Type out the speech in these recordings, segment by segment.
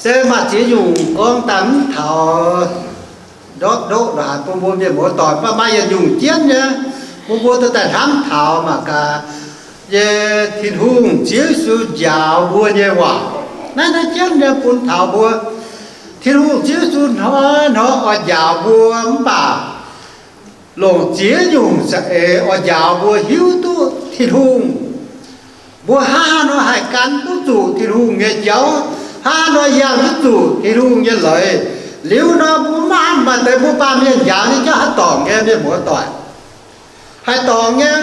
Se maaih ziex nyungc gorngv daaih mv taux ndortv ndoqv nor haic bun mbuo mienh muoz-doic, mv baac maaih yietc nyungc jienv nyei, bun mbuo dorh daaih hnamv taux mangc gaax, yie, Tin-Hungh Ziouv Yesu njaaux mbuo nyei waac. Naaiv naaiv jienv nyei bun taux mbuo, Tin-Hungh Ziouv Yesu hnoi-hnoi oix njaaux mbuo mv baac longc ziex nyungc za'eix oix njaaux mbuo hiuv duqv Tin-Hungh. Mbuo hnangv haaix nor haih gan duqv zuqc Tin-Hungh nyei jauv, hnangv haaix nor yangh duqv zuqc Tin-Hungh nyei leiz. Liuz nor mbuo mv maaih deix mbuo baamh mienh njaaux nyei jauv haih dorngc nyei, mienh muoz-doic, haih dorngc nyei.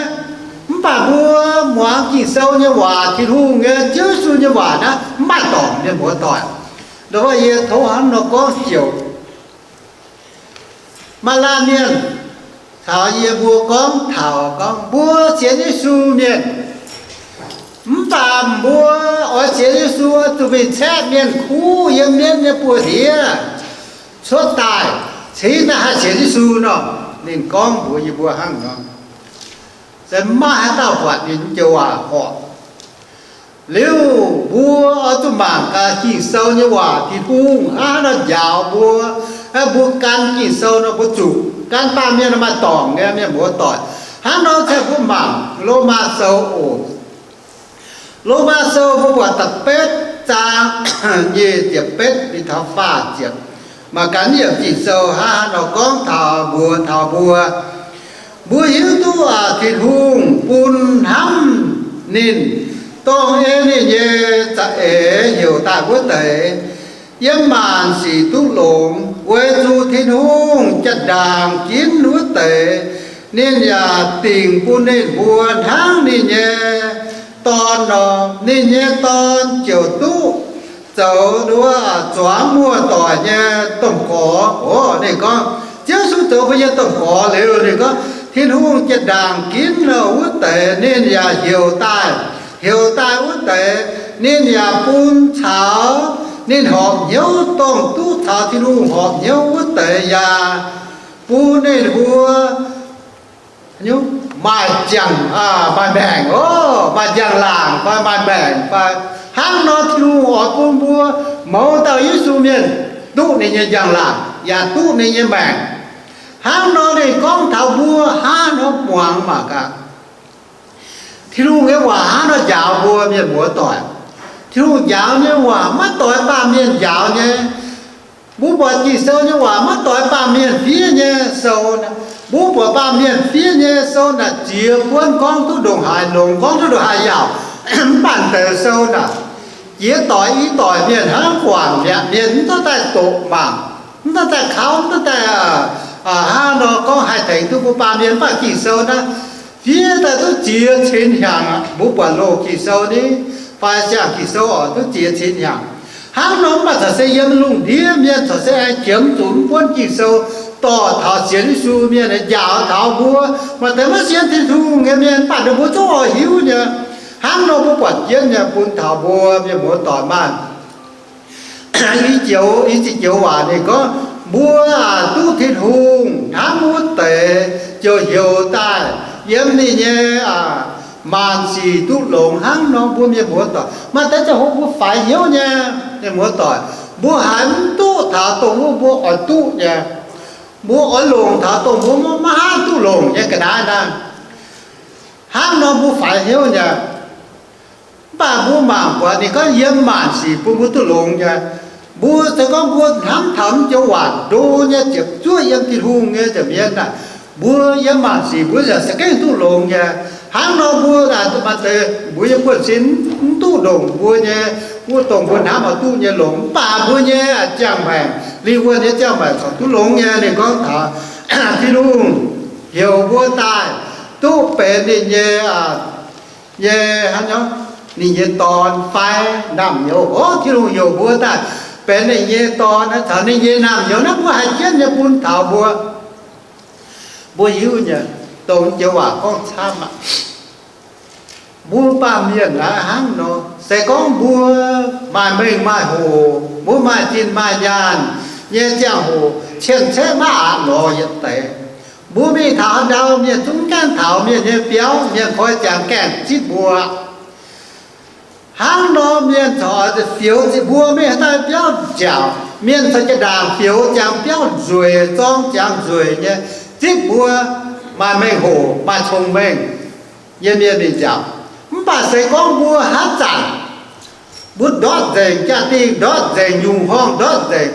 Mv baac mbuo muangx Ging-Sou nyei waac, Tin-Hungh nyei, Ziouv Yesu nyei waac naaiv mv maaih dorngc, mienh muoz-doic. Ndoh wuov yie tov hnangv nor gorngv ziouc, maaih laanh mienh caux yie mbuo gorngv taux gorngv mbuo sienx Yesu mienh, mv baac mbuo oix sienx Yesu zuqc mingh caeqv mienh kuv yiem mienv nyei buoz-ndiev cuotv daaih, cingx daaih haih sienx Yesu nor. Ninh gorngv mbuox yie mbuo hnangv nor. Se maiv maaih haaix dauh buatc ninh joux waac horpc. Liuz mbuo oix zuqc mangc gaax Ging-Sou nyei waac, Tin-Hungh hnangv haaix nor njaaux mbuo. Mbuo gan Ging-Sou nor mbuo zuqc gan, baamh mienh maaih dorngc nyei, mienh muoz-doic. Hnangv nor cingx mbuo mangc Lomaa Sou oc. Lomaa Sou mbuo buatc da'betv zaang nyic ziepc betv mingh taux faah ziepc. Mangc gaax yiem Ging-Sou hnangv haaix nor gorngv taux mbuox taux mbuo. Mbuo hiuv duqv aac, Tin-Hungh bun hnamv ninh, dongh ei ninh nyei za'eix heuc daaih wuov deix, yiem maanc sic duqv longx, weic zuqc Tin-Hungh jaa-ndaangc ginv wuov deix, ninh yaac dingc bun ninh mbuo hnangv ninh nyei Dorn nor. Ninh nyei Dorn ziouc duqv zoux nduov zuangx muoz-doic nyei domh gorx. Oc, ninh gorngv Ziouv Yesu zoux mbuo nyei domh gorx liuz, ninh gorngv, Tin-Hungh jaa-ndaangc ginv wuov deix ninh yaac heuc daaih. Heuc daaih wuov deix, ninh yaac bun caux ninh horpc hnyouv, dongh duqv caux Tin-Hungh horpc hnyouv wuov deix yaac bun ninh mbuo maaih ziangh, maaih maengc oc, maaih njang-laangc fai maaih maengc fai. Hnangv nor Tin-Hungh oix bun mbuo mouz dauh Yesu mienh duqv ninh nyei njang-laangc yaac duqv ninh nyei maengc. Hnangv nor ninh gorngv taux mbuo hnangv nor muangx mangc gaax. Tin-Hungh nyei waac hnangv nor njaaux mbuo, mienh muoz-doic. Tin-Hungh njaaux nyei waac maiv doix baamh mienh njaaux nyei. Mbuo buatc Ging-Sou nyei waac maiv doix baamh mienh fiev nyei sou. Mbuo buatc baamh mienh fiev nyei sou naaic ziex buonv gorngv duqv ndongc haaix longx, gorngv duqv ndongc haaix yaauc. Mv baac deix sou naaic jiex doic i doic mienh hnangv guangc mi'aqv. Mienh mv duqv daaih doqc mangc, mv duqv daaih kauv, mv duqv daaih hnangv nor gorngv haih tengx duqv mbuo baamh mienh. Mv baac Ging-Sou naaiv fiev daaih duqv ziex cin hnyangx. Mbuo buatc loz Ging-Sou ni fai siang Ging-Sou oc, duqv ziex cin hnyangx. Hnangv nor mv baac corc se yiem lungh ndiev mienh corc se aengx qiemx zuqc mv buonv Ging-Sou dorh taux sienx Yesu mienh njaaux taux mbuo. Maaih deix maiv sienx Tin-Hungh nyei mienh, mv baac ninh mbuo zungv oix hiuv nyei. Hnangv nor mbuo buatc jienv nyei bun taux mbuo mienh muoz-doic maaih i joux, i ziex joux waac ninh gorngv, mbuo aac, duqv Tin-Hungh hnamv wuov deix ziouc heuc daaih yiem ninh nyei maanc sic duqv longx hnangv nor. Mbuo mienh muoz-doic maaih deix ziangh hoc mbuo faix hnyouv nyei, mienh muoz-doic, mbuo haiz mv duqv taux dongh wuov mbuo oix duqv nyei. Mbuo oix longc taux dongh mbuo maiv haih duqv longc nyei ga'naaiv naaiv. Hnangv nor mbuo faix hnyouv nyei. Mv baac mbuo mangc buatc ninh gorngv yiem maanc sic bun mbuo duqv longx nyei. Mbuo se gorngv mbuo hnamv taux mv joux waac ndo nyei ziepc zuoqv yiem Tin-Hungh nyei nza'hmien naaic, mbuo yiem maanc sic mbuo yaac za'gengh duqv longx nyei. Hnangv nor mbuo maaih deix mbuo nyei buonv-sin mv duqv ndongc mbuo nyei, wuov dongh mbuo hnamv oix duqv nyei longx. Mv baac mbuo nyei ziangh maengc, lingh wuonh nyei ziangh maengc corc duqv longx nyei. Ninh gorngv taux Tin-Hungh heuc mbuo daaih duqv benx ninh nyei, nyei, hnangv nor, ninh nyei dorn fai naamh nyouz. Ov, Tin-Hungh heuc mbuo daaih benx ninh nyei dorn caux ninh nyei naamh nyouz naaiv, mbuo haiz jienv nyei bun taux mbuo, mbuo hiuv nyei, dongh joux waac gorngv camv aqv. Mbuo baamh mienh naaiv hnangv nor, se gorngv mbuo maaih mengh maaih hoc, mbuo maaih zinh maaih nyaanh nyei ziangh hoc, cien-ceqv maiv aqc lorz yietc deix. Mbuo mingh taux haaix ndau, mienh zungv gaengh taux mienh nyei biauv, mienh koi ziangx gaengh zipv mbuo. Hnangv nor mienh corc oix zuqc fioux zipv mbuo, maiv haih daaih biauv nziaauc. Mienh corc jaa-ndaangc fioux ziangx biauv nzueic, zorng ziangx nzueic nyei, zipv mbuo maaih mengh hoc, maaih cong-mengh nyei mienh mingh nziaauc. Mv baac se gorngv mbuo haaix zanc mbuo ndortv nzengc, jaa-dingh ndortv nzengc, nyungc horngh ndortv nzengc,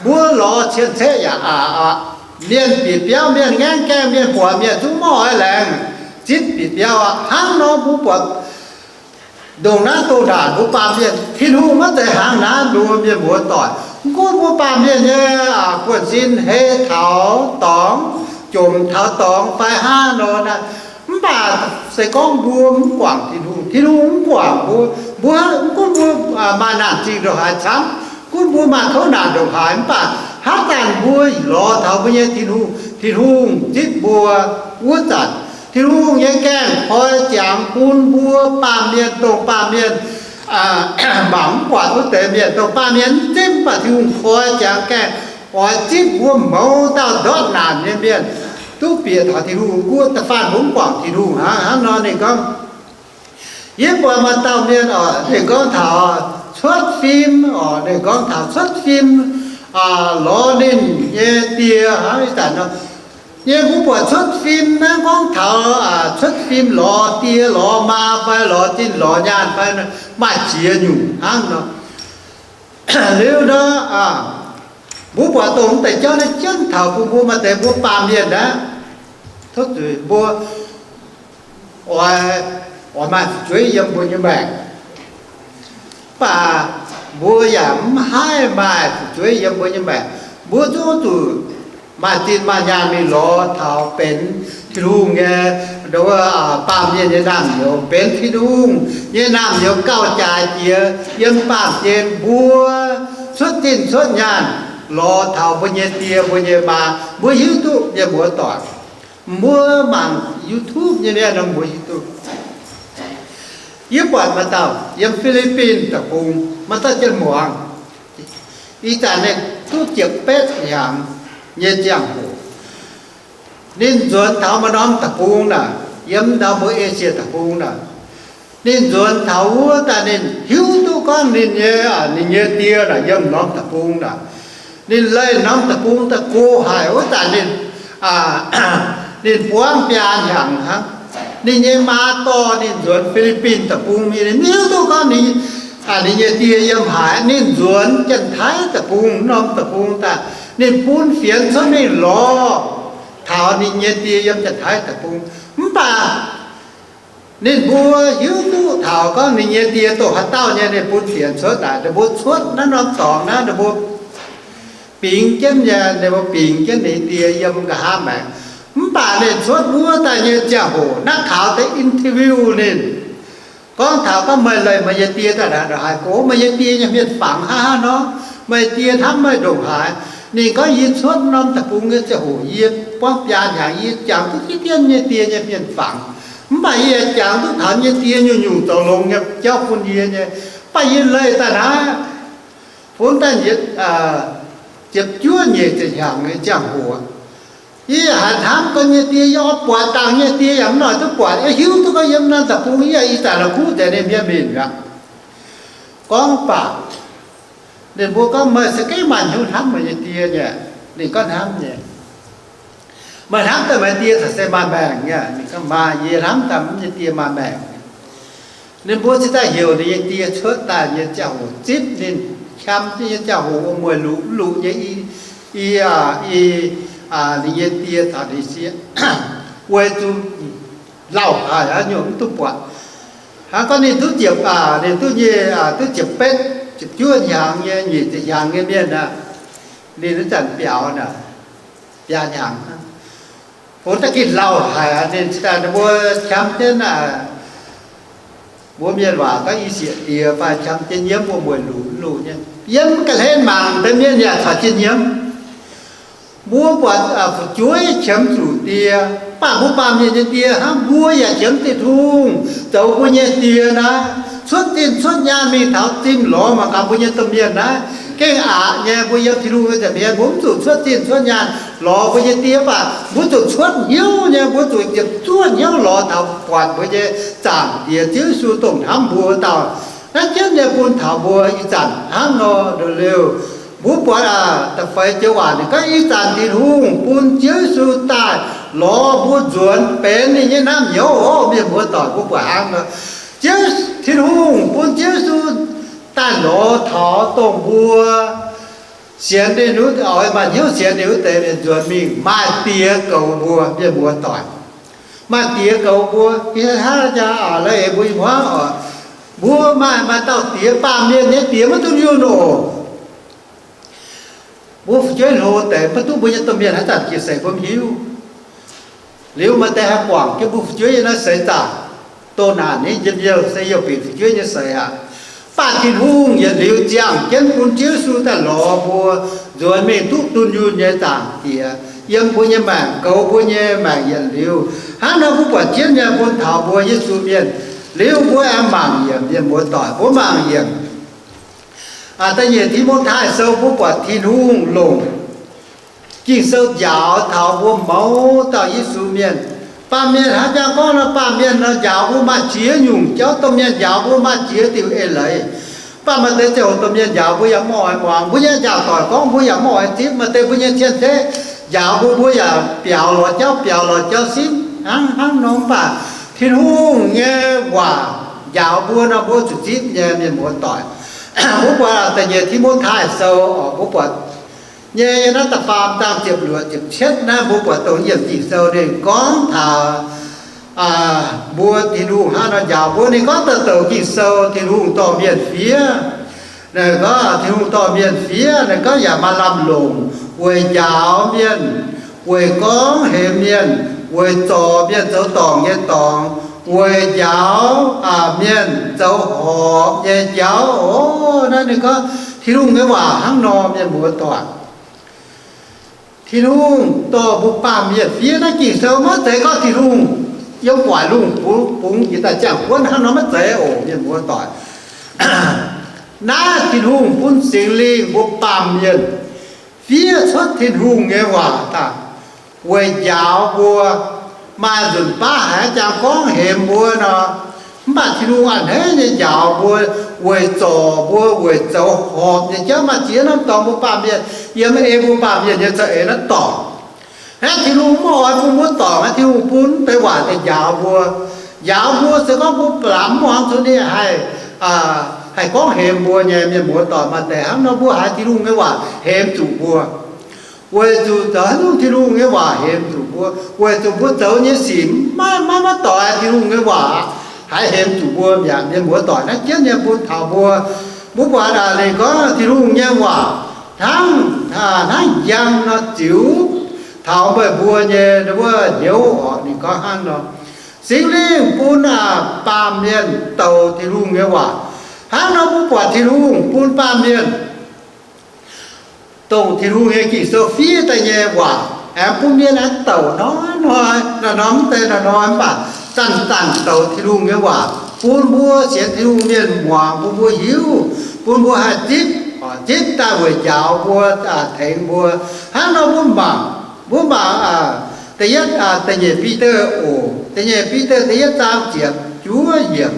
mbuo lorz cien-ceqv yaac aqc aqv. Mienh bieqc biauv, mienh ngaengv gaengh, mienh buatc mienh zungv maiv oix laengz zipv bieqc biauv aqv. Hnangv nor mbuo buatc ndongc naaiv dongh naaic mbuo baamh mienh, Tin-Hungh maiv zeiz hnaangx naaiv mbuo mienh muoz-doic. Mv gunv mbuo baamh mienh nyei buonv-sin hei taux dorngx, jomc taux dorngx fai hnangv nor naaiv, mv baac se gorngv mbuo mv guangc Tin-Hungh, Tin-Hungh mv guangc mbuo. Mbuo mv gunv mbuo maaih naanc zingh ndongc haaix camv, gunv mbuo maaih kouv naanc ndongc haaix, mv baac haaix zanc mbuo lorz taux mbuo nyei Tin-Hungh, Tin-Hungh zipv mbuo wuov zanc, Tin-Hungh nyei gaengh koi ziangx bun mbuo baamh mienh, dongh baamh mienh mangc mv buatc wuov deix mienh, dongh baamh mienh mv zipv, mv baac Tin-Hungh koi ziangx gaengh oix zipv mbuo mouz dauh ndortv naanc nyei mienh duqv bieqc taux Tin-Hungh guoqv. Da'faanh mbuo mv guangc Tin-Hungh hnangv, hnangv nor ninh gorngv, yie buatc maaih dauh mienh oc, ninh gorngv taux cuotv fim oc, ninh gorngv taux cuotv fim lorz ninh nyei die hnangv ih zanc nor. Yie mbuo buatc cuotv fim naaiv gorngv taux cuotv fim lorz die lorz maa fai lorz zinh lorz nyaanh fai, maaih ziex nyungc hnangv nor. Liuz nor, mbuo buatc dongh mv deix jauv naaiv jienv taux bun mbuo maaih deix mbuo baamh mienh naaiv, tov zuiz mbuo oix, oix maaih fu'jueiv yiem mbuo nyei maengc. Mv baac mbuo yaac mv haih maaih fu'jueiv yiem mbuo nyei maengc. Mbuo zungv zuqc maaih zinh maaih nyaanh mingh lorz taux benx Tin-Hungh nyei baamh mienh nyei naamh nyouz, benx Tin-Hungh nyei naamh nyouz gauh jaaix jiex yiem baamh gen mbuo cuotv zinh cuotv nyaanh lorz taux mbuo nyei die mbuo nyei maa. Mbuo hiuv duqv, mienh muoz-doic, mbuo mangc YouTube nyei mienh nor mbuo hiuv duqv. Yie buatc maaih dauh yiem Fi^li^bin Deic-Bung, maaih dauh jienv muangx. Ih zanc ninh duqv ziepc betv hnyangx nyei ziangh hoc. Ninh nzuonx taux maaih norm deic-bung naaic, yiem ndau mbuo Esie deic-bung naaic. Ninh nzuonx taux wuov daaih ninh hiuv duqv gorngv ninh nyei, ninh nyei die naaic yiem norm deic-bung naaic. Ninh leih norm deic-bung daaih go haic wuov zanc ninh, ninh buangv biaa hnyangx hnangv. Ninh nyei maa dorh ninh nzuonx Fi^li^bin Deic-Bung mingh, ninh hiuv duqv gorngv ninh, ninh nyei die yiem haaix. Ninh nzuonx Janx-Taiv Deic-Bung, norm deic-bung daaih, ninh bun fienx cuotv mingh lorz taux ninh nyei die yiem Janx-Taiv Deic-Bung. Mv baac ninh mbuo hiuv duqv taux gorngv ninh nyei die dongh haaix dauh nyei, ninh bun fienx cuotv daaih. Ninh mbuo cuotv naaiv norm dorngx naaiv, ninh mbuo bingx jienv nyei, ninh mbuo bingx jienv ninh die yiem nqa'haav maengx. Mv baac ninh cuotv wuov daaih nyei ziangh hoc, นักข่าว deix interview ninh, gorngv taux gorngv meih leih meih nyei die daaih ndongc haaix, gox meih nyei die nyei hmien fangx hnangv haaix nor, meih die hnamv meih ndongc haaix. Ninh gorngv, yie cuotv norm deic-bung nyei ziangh hoc yie buangv biaa hnyangx, yie jangx duqv diqv dien nyei die nyei hmien fangx. Mv baac yie yaac jangx duqv taux nyei die nyungc-nyungc zoux longx nyei jauv bun yie nyei. Mv baac yie leih daaih naaiv, funx daaih yietc, ziepc juov nyeic ziepc hnyangx nyei ziangh hoc, yie yaac haiz hnamv gorngv nyei die, yie oix buatc dangh nyei die yaac mv noic duqv buatc. Yie hiuv duqv gorngv yiem naaiv deic-bung yie ih zanc la'kuqv nzengc ninh mienh mingh aqv. Gorngv baac ninh mbuo gorngv, meih za'gengh maaih hnyouv hnamv meih nyei die nyei? Ninh gorngv, hnamv nyei. Meih hnamv daaih meih die caux se maaih maengc nyei? Ninh gorngv, maaih, yie hnamv daaih mv nyei die maaih maengc. Ninh mbuo cingx daaih heuc ninh nyei die cuotv daaih nyei ziangh hoc zipv ninh, qam jienv nyei ziangh hoc wuom-mueic luqc luqc nyei i, i, i, ninh nyei die caux ninh sieqv, weic zuqc lauh haic aqv, nyungc mv duqv buatc. Hnangv gorngv ninh duqv ziepc, ninh duqv nyei, duqv ziepc betv, ziepc juov hnyangx nyei, nyic ziepc hnyangx nyei mienh aqv. Ninh wuov zanc biaux naaic, biaa hnyangx hnangv. Fungx da'ginh lauh haic aqv. Ninh cingx daaih ninh mbuo qam jienv, mbuo mienh waac gorngv i sieqv diex fai qam jienv nyiemv wuom-mueic luqc luqc nyei. Yiem ga'hlen mangc deix mienh yaac caux jienv nyiemv. Mbuo buatc fu'jueiv qiemx zuqc die, mv baac mbuo baamh mienh nyei die hnangv, mbuo yaac qiemx Tin-Hungh zoux mbuo nyei die naaiv, cuotv zinh cuotv nyaanh mingh taux zinh lorz mangc gaax mbuo nyei domh mienh naaiv gengh aqc nyei. Mbuo yiem Tin-Hungh nyei nza'hmien, mbuo mv zuqc cuotv zinh cuotv nyaanh lorz mbuo nyei die, mv baac mbuo zuqc cuotv hnyouv nyei, mbuo zuqc ziepc zuoqv hnyouv lorz taux buatc mbuo nyei Zaangc Diex Ziouv Yesu dongh hnamv mbuo dauh Naaiv jienv nyei bun taux mbuo ih zanc hnangv nor liuz, mbuo buatc aac, da'feix joux waac ninh gorngv ih zanc Tin-Hungh bun Ziouv Yesu daaih lorz mbuo nzuonx benx ninh nyei hnamv youz oc. Mienh muoz doic, mbuo buatc hnangv nor, Ziouv, Tin-Hungh bun Ziouv Yesu daaih lorz taux dongh mbuo sienx ninh wuov, oix maaih hnyouv sienx ninh wuov deix mienh nzuonx mingh maaih diex goux mbuo. Mienh muoz doic, maaih diex goux mbuo. Ih hnangv jaa aac, la'eix mbuo i hmuangv oc, mbuo maaih, maaih dauh diex, baamh mienh nyei diex maiv duqv yunh oc. Mbuo fu'jueiv hlo deix maiv duqv mbuo nyei domh mienh haaix zanc jiex seix mbuo mv hiuv. Liuz maaih deix haih guangc jienv mbuo fu'jueiv nyei naaiv seix zaangc, doh naanc nyei njien-youh se youh binc fu'jueiv nyei seix aqv. Mv baac Tin-Hungh yietc liuz ziangh jienv bun Ziouv Yesu daaih lorz mbuo nzuonx mingh duqv dunh yunh nyei zaangc Diex yiem mbuo nyei maengc, goux mbuo nyei maengc yietc liuz. Hnangv nor mbuo buatc jienv nyei bun taux mbuo Yesu mienh, liuz mbuo aengx mangc yiemc, mienh muoz doic, mbuo mangc yiemc da'nyeic Ti^mo^tai Sou, mbuo buatc Tin-Hungh longc Ging-Sou njaaux taux mbuo mouz dauh Yesu mienh. Baamh mienh hnangv jangx gorngv nor, baamh mienh nor njaaux mbuo maaih ziex nyungc jauv. Domh mienh njaaux mbuo maaih ziex diuc eix leiz. Mv baac maaih deix ziangh hoc domh mienh njaaux mbuo yaac mv oix muangx. Mbuo nyei njaaux doic gorngv mbuo yaac mv oix zipv. Maaih deix mbuo nyei cien-ceqv njaaux mbuo, mbuo yaac biaux lorz jauv, biaux lorz jauv simv hnangv hnangv nor. Mv baac Tin-Hungh nyei waac njaaux mbuo nor, mbuo zuqc zipv nyei, mienh muoz doic. Mbuo buatc da'nyeic Ti^mo^tai Sou oc, mbuo buatc nyei naaiv da'faam zaang ziepc luoqc ziepc cietv naaiv, mbuo buatc dongh yiem Ging-Sou ninh gorngv taux mbuo Tin-Hungh hnangv nor njaaux mbuo. Ninh gorngv daaih douc Ging-Sou, Tin-Hungh dorh mienh fiev. Ninh gorngv Tin-Hungh dorh mienh fiev, ninh gorngv yaac maaih lamh longc weic njaaux mienh, weic gorngv hemx mienh, weic zorc mienh zoux dorngc nyei dorngx, weic njaaux mienh zoux horpc nyei jauv oc. Naaiv ninh gorngv Tin-Hungh nyei waac hnangv nor, mienh muoz doic. Tin-Hungh dorh mbuo baamh mienh fiev. Naaiv Ging-Sou maiv zeiz gorngv Tin-Hungh yiem waaic lungh bungx, bungx jiex daaih ziangh buonv hnangv nor, maiv zeiz oc, mienh muoz doic. Naaiv Tin-Hungh bun Singx Lingh mbuo baamh mienh fiev cuotv Tin-Hungh nyei waac daaih weic njaaux mbuo. Maaih nzunc baav haiz jangx gorngv hemx mbuo nor, mv baac Tin-Hungh a'hneiv nyei njaaux mbuo, weic zorc mbuo, weic zoux horpc nyei jauv. Maaih ziex norm dorngx mbuo baamh mienh yiem ei mbuo baamh mienh nyei za'eix naaiv dorngc. Hnangv Tin-Hungh mv oix bun mbuo dorngc, Tin-Hungh bun deix waac daaih njaaux mbuo. Njaaux mbuo se gorngv mbuo ba'laqc mv muangx, zuqc ninh haih, haih gorngv hemx mbuo nyei, mienh muoz doic. Maaih deix hnangv nor mbuo haiz Tin-Hungh nyei waac hemx zuqc mbuo. Weic zuqc zoux haaix nyungc Tin-Hungh nyei waac hemx zuqc mbuo? Weic zuqc mbuo zoux nyei sic maiv, maiv, maiv doix Tin-Hungh nyei waac, haiz hemx zuqc mbuo mi'aqv, mienh muoz doic. Naaiv jienv nyei bun taux mbuo, mbuo buatc ninh gorngv Tin-Hungh nyei waac hnangv, hnangv njang nor ziux taux meih mbuo nyei wuov hnyouv oc. Ninh gorngv hnangv nor, Singx Lingh bun baamh mienh douc Tin-Hungh nyei waac. Hnangv nor mbuo buatc Tin-Hungh bun baamh mienh dongh Tin-Hungh nyei Ging-Sou fiev daaih nyei waac, aengx bun mienh aengx douc hnoi-hnoi, hnoi-hnoi mv deix hnoi-hnoi mv baac zanc-zanc douc Tin-Hungh nyei waac, bun mbuo sienx Tin-Hungh mienh muangx, bun mbuo hiuv, bun mbuo haih zipv, zipv daaih weic njaaux mbuo, tengx mbuo. Hnangv nor mbuo mangc, mbuo mangc da'yietv, da'nyeic Bide oc, da'nyeic Bide da'yietv zaang ziepc juov yiemc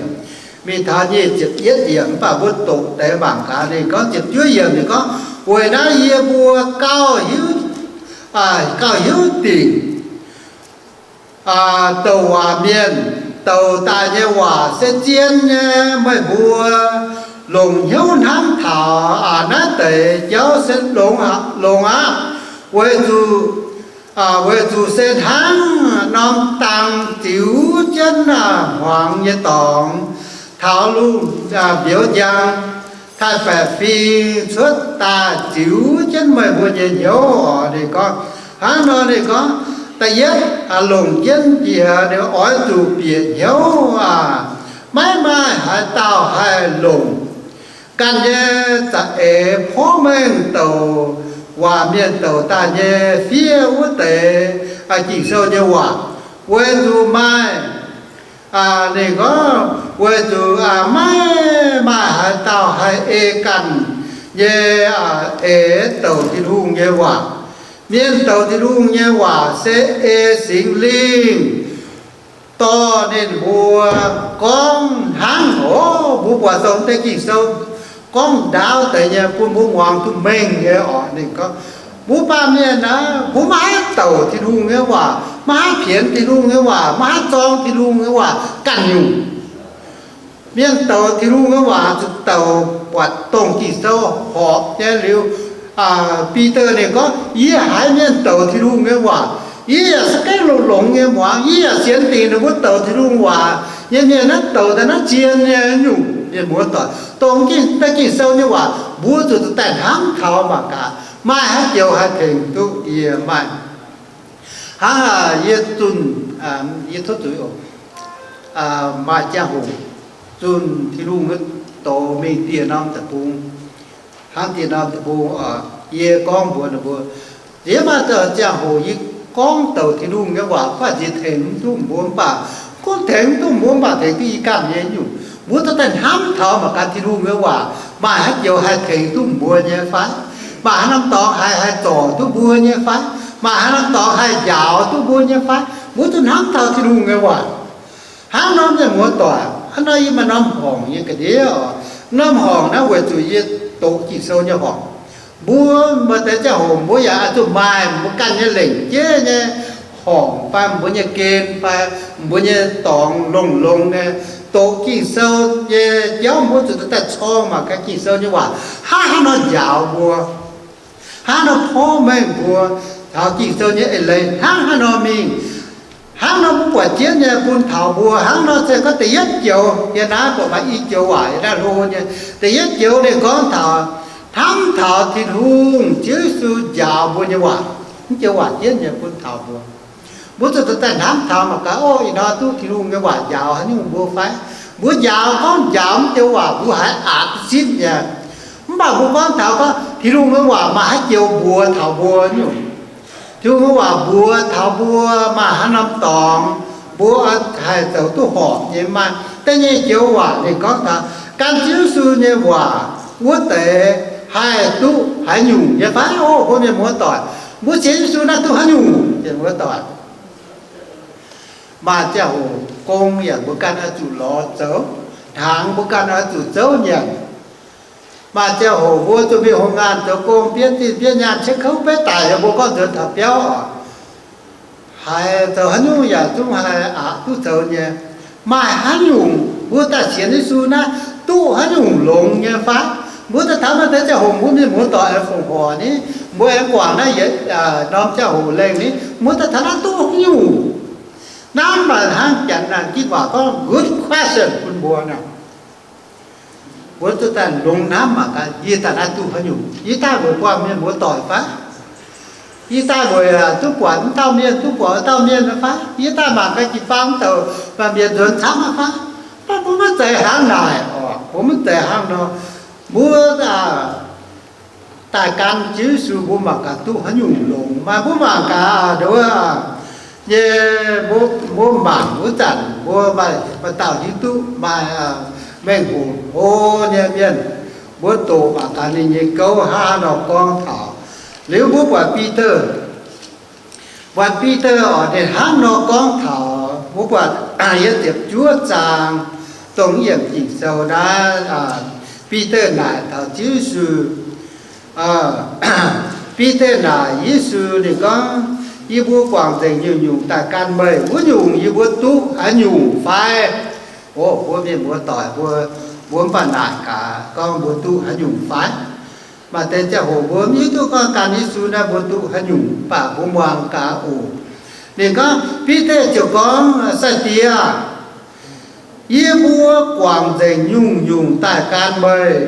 mingh taux nyic ziepc yietv yiemc. Mv baac mbuo doqc deix mangc gaax, ninh gorngv ziepc juov yiemc ninh gorngv, weic naaiv yie mbuo gauh hiuv, gauh hiuv dingc douc waac mienh douc daaih nyei waac se zien nyei. Meih mbuo longc hnyouv hnamv taux naaiv deix jauv se longx aqv, weic zuqc, weic zuqc se hnangv norm dang ziux jienv hmuangx nyei dorngx taux lungh mbiouz njang, taaih-baeqc fing cuotv daaih ziux jienv meih mbuo nyei hnyouv oc. Ninh gorngv hnangv nor, ninh gorngv da'yietv longc jienv njiec, ninh oix zuqc bieqc hnyouv aac, maiv maaih haaix dauh haih longc ganh nyei za'eix porv mengh douc waac mienh douc daaih nyei fiev wuov deix Ging-Sou nyei waac, weic zuqc maaih, ninh gorngv weic zuqc maiv maaih haaix dauh haih ei ganh nyei eix douc Tin-Hungh nyei waac. Mienh douc Tin-Hungh nyei waac se ei Singx Lingh dorh ninh mbuo gorngv hnangv, o, mbuo buatc dongh deix Ging-Sou gorngv ndaauv deix nyei bun mbuo muangx duqv mengh nyei oc. Ninh gorngv, mbuo baamh mienh aah, mbuo maiv haih douc Tin-Hungh nyei waac, maiv haih pienx Tin-Hungh nyei waac, maiv haih zorng Tin-Hungh nyei waac ganh nyungc. Mienh douc Tin-Hungh nyei waac zuqc douc buatc dongh Ging-Sou horpc nyei liuz, Bide ninh gorngv, yie haiz mienh douc Tin-Hungh nyei waac, yie yaac za'gengh longx-longx nyei muangx, yie yaac sienx dingc ninh mbuo douc Tin-Hungh waac nyei mienh naaiv douc daaih naaiv zien nyei nyungc. Mienh muoz-doic, dongh deix Ging-Sou nyei waac mbuo zuqc daaih hnamv taux mangc gaax, maaih haaix joux haih tengx duqv yie maaih. Hnangv yie zunh, yie tov zuiz oc, maaih ziangh hoc zunh Tin-Hungh doz mingh dieh norm deic-bung, hnangv dieh norm deic-bung, yie gorngv mbuox ninh mbuo, yie maaih ziangh hoc yie gorngv douc Tin-Hungh nyei waac, mv baac nziex tengx mv duqv mbuo, mv baac gunv tengx mv duqv mbuo, mv baac tengx duqv yie ganh nyei nyungc. Mbuo zuqc daaih hnamv taux mangc gaax Tin-Hungh nyei waac maaih haaix joux haih tengx duqv mbuo nyei fai? Maaih haaix norm dorngx haih, haih zorc duqv mbuo nyei fai? Maaih haaix norm dorngx haih njaaux duqv mbuo nyei fai? Mbuo zuqc hnamv taux Tin-Hungh nyei waac. Hnangv nor, mienh muoz-doic, hnangv nor yie maaih norm horngc nyei ga'ndiev oc. Norm horngc naaiv weic zuqc yie doqc Ging-Sou nyei horngc. Mbuo maaih deix ziangh hoc mbuo yaac oix zuqc maaih mbuo ganh nyei lengc jeiv nyei horngc fai mbuo nyei gen fai mbuo nyei dorngx longx-longx nyei. Doqc Ging-Sou nyei jauv mbuo zuqc daaih corng mangc gaax Ging-Sou nyei waac hnangv haaix nor njaaux mbuo, hnangv haaix nor porv mengh mbuo, taux Ging-Sou nyei eix leiz hnangv haaix nor mingh. Hnangv nor mbuo buatc jienv nyei bun taux mbuo. Hnangv nor se gorngv da'yietv joux, yie naaiv buatc maaih i joux waac yie naaiv hlo nyei. Da'yietv joux ninh gorngv taux, hnamv taux Tin-Hungh, Ziouv Yesu njaaux mbuo nyei waac. Mv joux waac jienv nyei bun taux mbuo. Mbuo zuqc daaih hnamv taux mangc gaax, o, ih hnoi duqv Tin-Hungh nyei waac njaaux haaix nyungc mbuo fai? Mbuo njaaux, gorngv njaaux mv joux waac mbuo haiz aqc duqv sipv nyei. Mv baac mbuo gorngv taux gorngv Tin-Hungh nyei waac maaih haaix joux mbuox taux mbuo nyungc. Tin-Hungh nyei waac mbuox taux mbuo maaih haaix norm dorngx mbuo haih zoux duqv horpc nyei. Maaih da'nyeic joux waac ninh gorngv taux gan Ziouv Yesu nyei waac wuov deix haih duqv haaix nyungc nyei fai? O, mbuo mienh muoz-doic, mbuo sienx Yesu naaiv duqv haaix nyungc, mienh muoz-doic? Maaih ziangh hoc gong yaac mbuo ganh oix zuqc lorz zoux, hnaangx mbuo ganh oix zuqc zouv nyanc. Maaih ziangh hoc mbuo zuqc mingh houx ngaanh zoux gong, bietv zinh bietv nyaanh, cien kouv beiv daic, yaac mbuo gorngv nzuonx taux biauv oc. Haiz zoux haaix nyungc yaac zungv haih aqc duqv zoux nyei. Maaih haaix nyungc mbuo daaih sienx Yesu naaiv duqv haaix nyungc longx nyei fai? Mbuo daaih taux naaiv deix ziangh hoc mbuo mienh muoz-doic aengx fongc horc ni, mbuo aengx guangc naaiv yietc norm ziangh hoc lengh ni, mbuo daaih taux naaiv duqv haaix nyungc? Naaiv mv baac hnangv Janx naaic ginv waac gorngv good question bun mbuo nor. Mbuo zuqc daaih longx hnamv mangc gaax, yie daaih naaiv duqv haaix nyungc? Yie daaih weic buangh mienh muoz-doic fai? Yie daaih weic duqv buatc wuov dauh mienh, duqv buatc wuov dauh mienh fai? Yie daaih mangc gaax jiu-baang mv douc maaih mienh nzuonx camv fai? Mv baac mbuo maiv zeiz hnangv naaic oc. Mbuo maiv zeiz hnangv nor. Mbuo daaih gan Ziouv Yesu, mbuo mangc gaax duqv haaix nyungc longx. Maaih mbuo mangc gaax, ndo wuov nyei, mbuo mangc wuov zanc mbuo maaih dauh hiuv duqv maaih mengh hoc hlo nyei mienh, mbuo doqc mangc gaax ninh nyei gouv hnangv haaix nor gorngv taux. Liuz mbuo buatc Bide, buatc Bide oc, ninh hnangv nor gorngv taux, mbuo buatc yiem ziepc juov zaang dongh yiem Ging-Sou naaiv, Bide naaic taux Ziouv Yesu, Bide naaic Yesu ninh gorngv, yie mbuo guangc nzengc nyungc-nyungc daaih gan meih, wuov nyungc yie mbuo duqv haaix nyungc fai? O, mbuo mienh muoz-doic mbuo, mbuo mv baac naaic gaax gorngv mbuo duqv haaix nyungc fai? Maaih deix ziangh hoc mbuo mv hiuv duqv gorngv gan Yesu naaiv mbuo duqv haaix nyungc, mv baac mbuo muangx gaax oc. Ninh gorngv, Bide ziouc gorngv, Sai-Diex, yie mbuo guangc nzengc nyungc-nyungc daaih gan meih,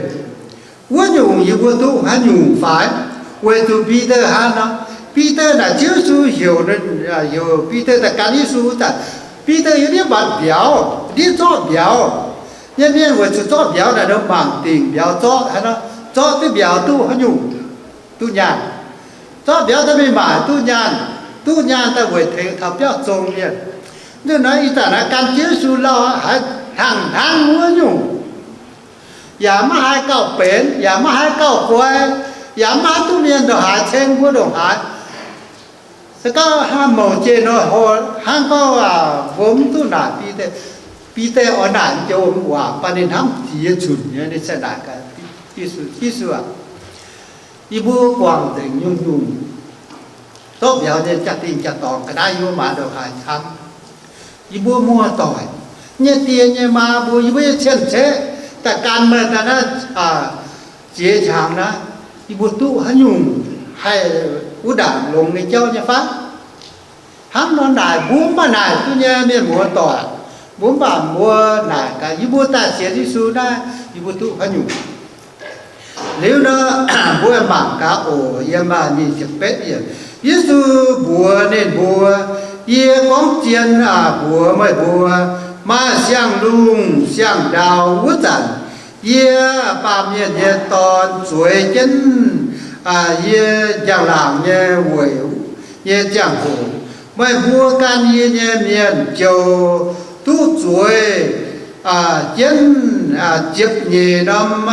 wuov nyungc yie mbuo duqv haaix nyungc fai? Weic zuqc Bide hnangv nor, Bide naaic Ziouv Yesu heuc, heuc Bide daaih gan Yesu zanc, Bide yiem ndiev mbatc mbiauz, ndiev zorqv mbiauz. Nyei mienh weic zuqc zorqv mbiauz naaic nor mangc dingc mbiauz zorqv, hnangv nor zorqv duqv mbiauz duqv haaix nyungc? Duqv nyaanh. Zorqv mbiauz daaih mingh maaic duqv nyaanh. Duqv nyaanh daaih weic tengx taux biauv zong mienh. Ninh nor ih zanc naaiv gan Ziouv Yesu lauh haiz hlang hnangv wuov nyungc, yaac maiv haih gauh benx, yaac maiv haih gauh guai, yaac maiv haih duqv mienh ndongc haaix ceng mbuo ndongc haaix. Se gorngv hnangv mouc jiex nor, hnangv gorngv mbuo mv duqv naaic, Bide oix naaic joux waac, baac ninh hnamv jiex zunc nyei, ninh se naaic gaax Yesu, Yesu aac, yie mbuo guangc nzengc nyungc-nyungc zorqv mbiauz nyei jaa-dingh jaa-dorngx ga'naaiv yie mbuo maaiz ndongc haaix camv. Yie mbuo muoz-doic nyei die nyei maa mbuo, yie mbuo nyei cien-ceqv daaih gan meih daaih naaiv ziex hnyangx naaiv, yie mbuo duqv haaix nyungc haih wuov ndaangc longx nyei jauv nyei fai? Hnangv nor naaic mbuo mv baac naaic duqv nyei, mienh muoz-doic. Mbuo mv baac mbuo naaic gaax, yie mbuo daaih sienx Yesu naaiv, yie mbuo duqv haaix nyungc? Liuz nor, mbuo mangc gaax oc, yiem nyic ziepc betv yiemc, Yesu mbuox ninh mbuo, Yie gorngv zien mbuox meih mbuo, maaih siang-lungh siang-ndau wuov zanc, yie, Baamh Mienh nyei Dorn, zueiz jienv yie njang-laangc nyei weic nyei ziangh hoc, meih mbuo gan yie nyei mienh ziouc duqv zueiz jienv ziepc nyeic norm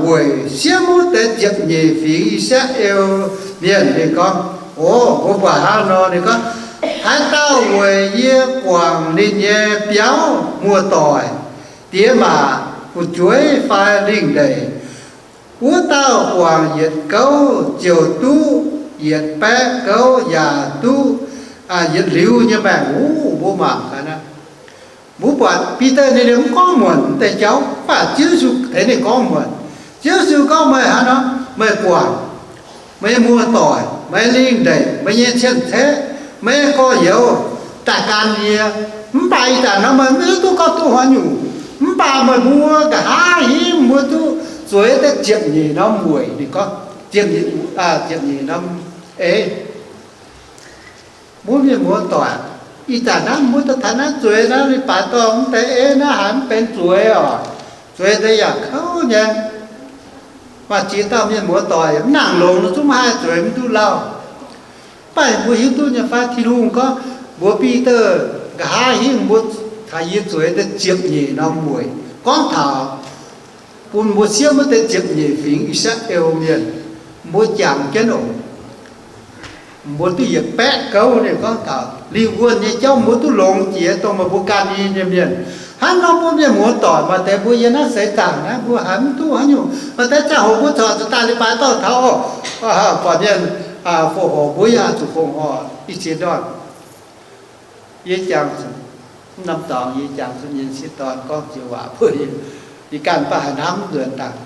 weic siev wuov deix ziepc nyeic fingx I^saa^laa^en Mienh. Ninh gorngv, o, mbuo buatc hnangv nor, ninh gorngv, Haaix dauh weic yie guangc ninh nyei biauv muoz-doic, diex maac, fu'jueiv fai lingh ndeic, wuov dauh guangc yietc gouv ziouc duqv yietc baeqv gouv yaac duqv yietc liuz nyei maengc. Uv, mbuo mangc gaax naaiv. Mbuo buatc Bide ninh liemh mv gorngv muonc deix jauv, mv baac Ziouv Yesu tengx ninh gorngv muonc. Ziouv Yesu gorngv, Meih hnangv nor, meih guangc meih nyei muoz-doic, meih nyei lingh ndeic, meih nyei cien-ceqv, meih nyei gorx-youz daaih gan yie. Mv baac ih zanc nor meih mv hiuv duqv gorngv duqv haaix nyungc, mv baac meih mbuo nqa'haav hingv mbuo duqv zueiz daaih ziepc nyeic norm weic. Ninh gorngv ziepc nyeic, ziepc nyeic norm, e, mbuo mienh muoz-doic, ih zanc naaiv mbuo daaih taux naaiv zueiz naaiv, leiz-baaix dorngh mv deix, e, naaiv haiz mv benx zueiz oc. Zueiz deix yaac kouv nyei. Maaih ziex dauh mienh muoz-doic mv nangc longx nor zungv maiv haih zueiz mv duqv lauh. Mv baac mbuo hiuv duqv nyei fai Tin-Hungh gorngv mbuox Bide, Nqa'haav hingv mbuo taux yie zueiz daaih ziepc nyeic norm weic, gorngv taux bun mbuo siev wuov deix ziepc nyeic fingx I^saa^laa^en Mienh, mbuo jangx jienv oc. Mbuo duqv yietc baeqv gouv. Ninh gorngv taux lingh wuonh nyei jauv mbuo duqv longx jiex, dongh meih mbuo gan yie nyei mienh. Hnangv nor mbuo mienh muoz-doic maaih deix mbuo yiem naaiv seix zaangc naaiv mbuo haiz mv duqv haaix nyungc. Maaih deix ziangh hoc mbuo corc zuqc daaih leiz-baaix dorngh taux oc, buatc mienh fongc horc mbuo yaac zuqc fongc horc. Ih ziex ndorn yie jangx zuqc, mv norm dorngx yie jangx zuqc mienh sieqv dorn gorngv joux waac bun yie, yie ganh baac haiz hnamv nzuonx daaih.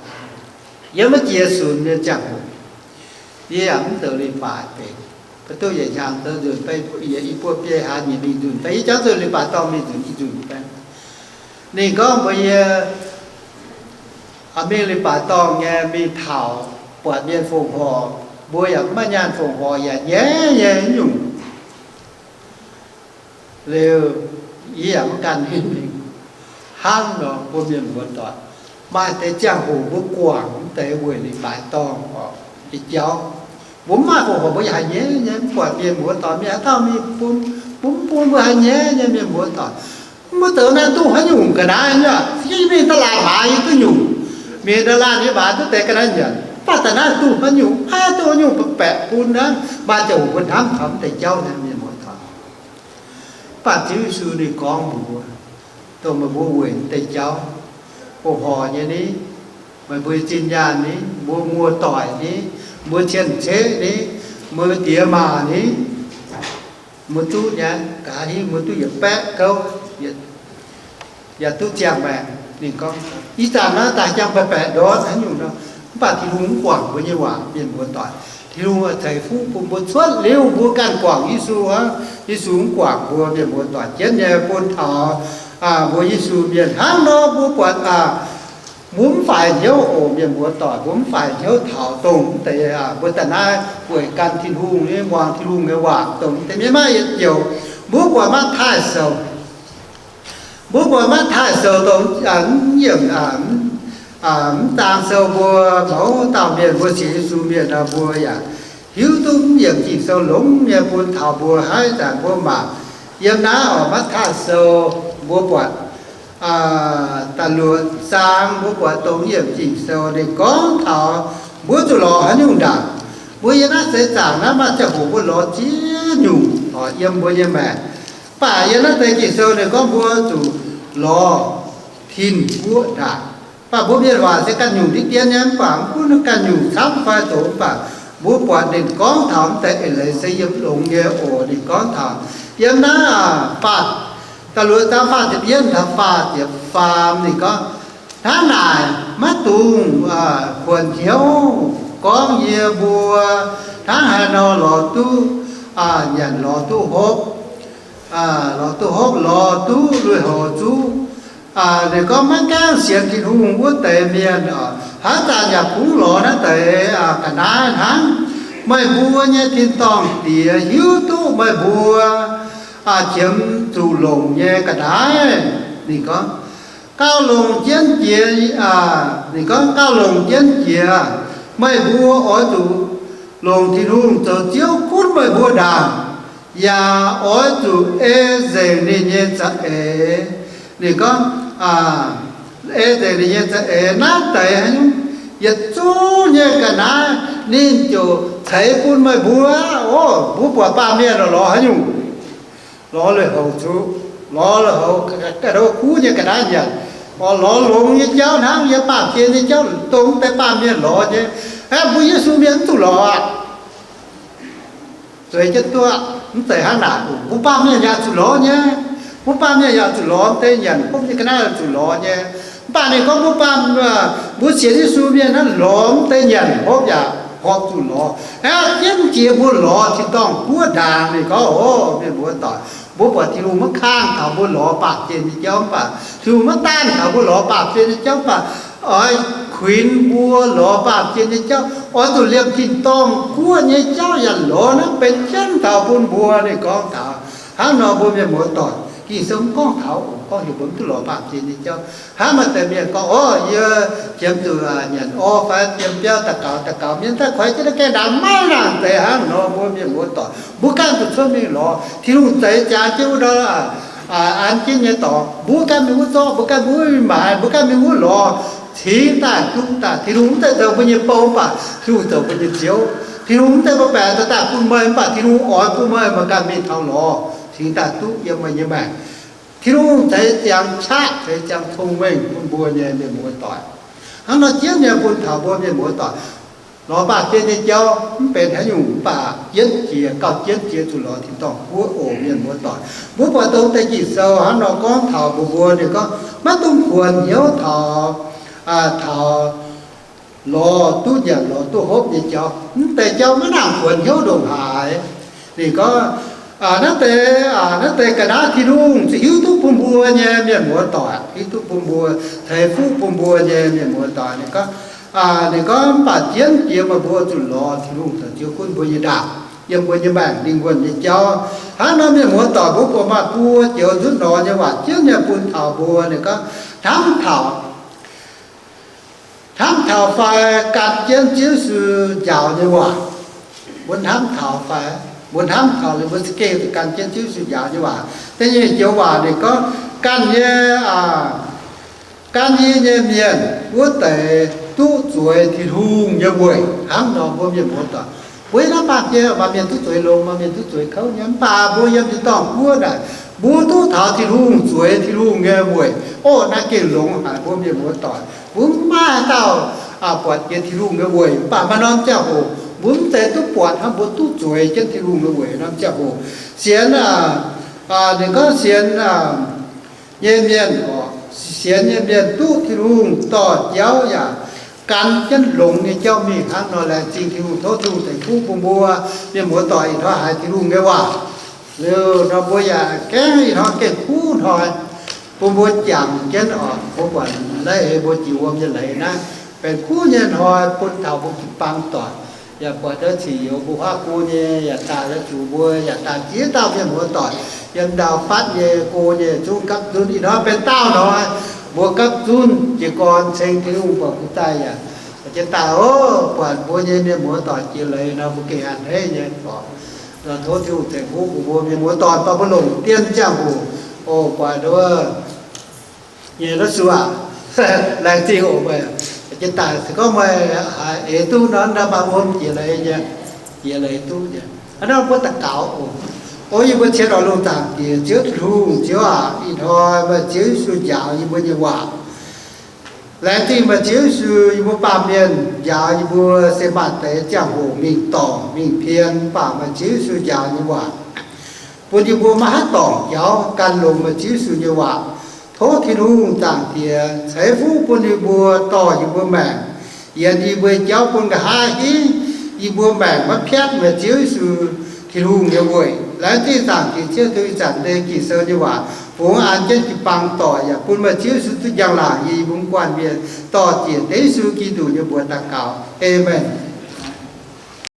Yiem maiv jiex sunx nyei ziangh hoc, yie yaac mv zoux leiz-baaix benx. Maiv duqv yietc hnyangx zoux nzunc fai yietc i buo biei hlaax nyeic mingh nzunc fai, yie jangx zuqc leiz-baaix dorngh mingh nzunc i nzunc fai. Ninh gorngv mbuox yie, mingh leiz-baaix dorngh nyei mingh taux, buatc mienh fongc horc, mbuo yaac maiv nyaanh fongc horc yaac nyaiv nyei nyungc. Liuz, yie yaac mv gan ninh mingh. Hnangv nor mbuo mienh muoz-doic, maaih deix ziangh hoc mbuo guangc mv deix weic leiz-baaix dorngh oc, nyei jauv. Mbuo mv maaih fongc horc mbuo yaac haiz nyaiv nyei, mv buatc mienh muoz-doic mienh haaix dauh mingh bun, mbuo mv bun mbuo haiz nyaiv nyei mienh muoz-doic. Mbuo zoux naaiv duqv haaix nyungc ga'naaiv nyei? Yie mingh da'laatc maaiz yie duqv nyungc, mingh da'laatc yie maaiz duqv deix ga'naaiv nyanc. Mv baac da'naaiv duqv haaix nyungc, aa, duqv haaix nyungc baeqc bun aqv. Maaih ziangh hoc mbuo hnamv taux mv deix jauv naaiv, mienh muoz-doic. Mv baac Ziouv Yesu ninh gorngv mbuox, dongh meih mbuo weic mv deix jauv, fongc horc nyei ni, meih mbuo zinh nyaanh ni, mbuo muoz-doic ni, mbuo cien-ceqv ni, mbuo diex maac ni, mbuo duqv nyei, nqa'haav hingv mbuo duqv yietc baeqv gouv, yaac duqv ziangh maengc. Ninh gorngv, ih zanc naaiv daaih jangx baeqc baeqc ndortv haaix nyungc nor, mv baac Tin-Hungh mv guangc mbuo nyei waac, mienh muoz-doic. Tin-Hungh ceix fuqv bun mbuo cuotv liuz mbuo ganh guangc Yesu aqv. Yesu mv guangc mbuo, mienh muoz-doic, jienv nyei bun taux mbuo Yesu mienh hnangv nor mbuo buatc, mbuo mv faix hnyouv oc, mienh muoz-doic, mbuo mv faix hnyouv taux dongh mv deix, mbuo daaih naaiv weic gan Tin-Hungh nyei, muangx Tin-Hungh nyei waac dongh mv deix mienh maaih yietc joux. Mbuo buatc Matv^taai Sou, mbuo buatc Matv^taai Sou dongh mv yiemc, mv zaang sou mbuo mouz dauh mienh, mbuo sienx Yesu mienh nor, mbuo yaac hiuv duqv mv yiemc Ging-Sou longx nyei bun taux mbuo. Haaix zanc mbuo mangc yiem naaiv oc, Matv^taai Sou, mbuo buatc da'luoqc zaang, mbuo buatc dongh mv yiemc Ging-Sou ninh gorngv taux mbuo zuqc lorz haaix nyungc ndaangc. Mbuo yiem naaiv seix zaangc naaiv maaih ziangh hoc mbuo lorz ziex nyungc oc yiem mbuo nyei maengc. Mv baac yiem naaiv deix Ging-Sou ninh gorngv mbuo zuqc lorz tin-guoqv ndaangc. Mv baac mbuo mienh waac se ganh nyungc diqv dien nyei, mv baac mv gunv ganh nyungc camv fai zoqc, mv baac mbuo buatc ninh gorngv taux mv deix eix leiz se yiem longx nyei oc. Ninh gorngv taux yiem naaiv, aa, faah, Ga'luoqc zaang faah ziepc yietv taux faah ziepc faam ninh gorngv, hnangv naaic maiv dungx kuonx hnyouv gorngv yie mbuo hnangv haaix nor lorz duqv nyanc, lorz duqv hopv, lorz duqv hopv, lorz duqv lui-houx zuqv. Ninh gorngv maiv gaengh sienx Tin-Hungh wuov deix mienh, haaix zanc yaac kungx lorz naaiv deix ga'naaiv hnangv. Meih mbuo nyei tin-dorngh Diex hiuv duqv meih mbuo qiemx zuqc longc nyei ga'naaiv. Ninh gorngv, gauh longc jienv jiex, ninh gorngv, gauh longc jienv jiex, meih mbuo oix zuqc longc Tin-Hungh zoux Ziouv gunv meih mbuo ndaangc, yaac oix zuqc ei nzengc ninh nyei za'eix. Ninh gorngv, ei nzengc ninh nyei za'eix. Naaiv deix haaix nyungc? Yietc zungv nyei ga'naaiv ninh ziouc ceix bun meih mbuo. Ov, mbuo buatc baamh mienh lorz haaix nyungc? Lorz lui-houx zuqc, lorz lui-houx, kuv nyei ga'naaiv nyanc, lorz longx nyei jauv hnangv yiem baamh gen nyei jauv dongh deix baamh mienh lorz nyei. Aa, mbuo Yesu mienh mv zuqc lorz aqv. Zueiz jienv duqv, mv zeiz hnangv naaic. Mbuo baamh mienh yaac zuqc lorz nyei. Mbuo baamh mienh yaac zuqc lorz deix nyanc hopv nyei ga'naaiv zuqc lorz nyei. Mv baac ninh gorngv mbuo baamh, mbuo sienx Yesu mienh naaiv lorz deix nyanc hopv yaac horpc zuqc lorz. Aa, jienv jiex mbuo lorz tin-dorngh guoqv ndaangc. Ninh gorngv, ov, mienh muoz-doic, mbuo buatc Tin-Hungh maiv kangh taux mbuo lorz baamh gen nyei jauv, mv baac Tin-Hungh maiv daanh taux mbuo lorz baamh gen nyei jauv, mv baac oix kuinx mbuo lorz baamh gen nyei jauv, oix zuqc liemh tin-dorngh guoqv nyei jauv yaac lorz naaiv benx jienv taux bun mbuo. Ninh gorngv taux hnangv nor, mbuo mienh muoz-doic, Ging-Sou mv gorngv taux oc, gorngv heuc mbuo mv duqv lorz baamh gen nyei jauv. Hnangv maaih deix mienh gorngv, ov, yie qiemx zuqc nyanc orv fai jiem biauv daux gaux, daux gaux mienh daaih kuaix jienv naaiv gaengh ndaangc, maiv nangc deix hnangv nor. Mbuo mienh muoz-doic, mbuo ganh zuqc cuotv mingh lorz. Tin-Hungh zeix jangx jienv wuov ndau, an jienv nyei dorngx, mbuo ganh mingh wuov zorqv, mbuo ganh mingh wuov maaiz, mbuo ganh mingh wuov lorz, cingx daaih duqv daaih. Tin-Hungh mv zeiz zoux mbuo nyei bou, mv baac Tin-Hungh zoux mbuo nyei Ziouv. Tin-Hungh mv zeiz mbuo baengc daaih daaih bun meih, mv baac Tin-Hungh oix bun meih, meih ganh mingh taux lorz, cingx daaih duqv yiem meih nyei maengc. Tin-Hungh ceix ziangx qaqv, ceix ziangx cong-mengh bun mbuo nyei, mienh muoz-doic. Hnangv nor jienv nyei bun taux mbuo mienh muoz-doic, lorz baamh gen nyei jauv mv benx haaix nyungc, mv baac jienv jiex, gauh jienv jiex zuqc lorz tin-dorngh guoqv oc, mienh muoz-doic. Mbuo buatc dongh deix Ging-Sou hnangv nor gorngv taux mbuo, mbuo ninh gorngv maiv dungx kuonx hnyouv taux, taux lorz duqv nyanc lorz duqv hopv nyei jauv. Mv deix jauv maiv nangc kuonx hnyouv ndongc haaix. Ninh gorngv, naaiv deix, naaiv deix ga'naaiv Tin-Hungh zuqc hiuv duqv bun mbuo nyei, mienh muoz-doic, hiuv duqv bun mbuo, ceix fuqv bun mbuo nyei, mienh muoz-doic. Ninh gorngv, ninh gorngv mv baac jienv jiex meih mbuo zuqc lorz Tin-Hungh zoux Ziouv gunv mbuo nyei ndaangc, yiem mbuo nyei maengc lingh wuonh nyei jauv. Hnangv nor mienh muoz-doic, mbuo buatc maaih buo joux nzutv nor nyei waac jienv nyei bun taux mbuo. Ninh gorngv hnamv taux hnamv taux fai gan jienv Ziouv Yesu njaaux nyei waac. Mbuo hnamv taux fai, mbuo hnamv taux liuz mbuo za'gengh gan jienv Ziouv Yesu njaaux nyei waac. Da'nyeic joux waac ninh gorngv, ganh nyei, gan yie nyei mienh wuov deix duqv zueiz Tin-Hungh nyei weic. Hnangv nor mbuo mienh muoz-doic, mbuo yiem naaiv baamh gen maaih mienh duqv zueiz longx, maaih mienh duqv zueiz kouv nyei, mv baac mbuo yiem tin-dorngh guoqv naaic, mbuo duqv taux Tin-Hungh, zueiz Tin-Hungh nyei weic. Orv, naaiv gengh longx haic mbuo mienh muoz-doic. Mbuo mv maaih dauh buatc jiex Tin-Hungh nyei weic, mv baac maaih norm ziangh hoc mbuo mv zeiz duqv buatc hnangv, mbuo duqv zueiz jienv Tin-Hungh nyei weic norm ziangh hoc. Sienx, ninh gorngv sienx nyei mienh, sienx nyei mienh duqv Tin-Hungh dorh jauv yaac gan jienv longx nyei jauv mingh hnangv nor. Laengz zingh Tin-Hungh, tov Tin-Hungh ceix fuqv bun mbuo mienh muoz-doic ih hnoi haiz Tin-Hungh nyei waac. Liuz nor mbuo yaac gaengh ih hnoi gengh kuv hnoi bun mbuo jangx jienv oc. Mbuo buatc naaiv eix mbuo jiex wuom nyei leiz naaiv benx kuv nyei hnoi bun taux mbuo jiu-baang doic. Yaac buatc ndau cing youz mbuo huaav go nyei yaac daaih, ndau zuqc mbuo yaac daaih ziex dauh mienh muoz-doic yiem ndau fatv nyei go nyei zungv gapv nzunv. Ih hnoi benx daauh hnoi mbuo gapv nzunv jiez gorn ceng Tin-Hungh buatc mbuo daaih yaac jiex daaih oc. Buatc mbuo nyei mienh muoz-doic jiex leiz nor mbuo gengh a'hneiv nyei oc. Tov Tin-Hungh ceix fuqv bun mbuo mienh muoz-doic, bun mbuo longc dien ziangh hoc oc. Buatc wuov nyei lov su aac, laengz zingh oc meih. Jiex daaih se gorngv meih haiz eix duqv nor, ndau maaih wuom jiex leiz nyei. Yie leiz duqv nyei. Hnangv naaiv mbuo daux gaux oc. O yie mbuo cien oix lungh zaangc Diex, Ziouv Tin-Hungh, Ziouv aac, ih hnoi meih Ziouv Yesu njaaux yie mbuo nyei waac. Laengz zingh meih Ziouv Yesu, yie mbuo baamh mienh njaaux yie mbuo se maaih deix ziangh hoc mingh dorngc mingh pien, mv baac meih Ziouv Yesu njaaux nyei waac bun yie mbuo maiv haih dorngc jauv, gan longx meih Ziouv Yesu nyei waac. Tov Tin-Hungh zaangc Diex ceix fuqv bun yie mbuo, dorh yie mbuo maengc, yienx yie mbuo jauv bun nqa'haav hingv yie mbuo maengc maiv piatv meih Ziouv Yesu Tin-Hungh nyei weic. Laengz zingh zaangc Diex Ziouv, tov ih zanc deix Ging-Sou nyei waac fungx an jienv jiu-baang doic, yaac bun meih Ziouv Yesu duqv njang-laangc yie mbuo guanh mienh. Dorh ziec dengv Yesu Giduc nyei mbuox daux gaux. Aamen.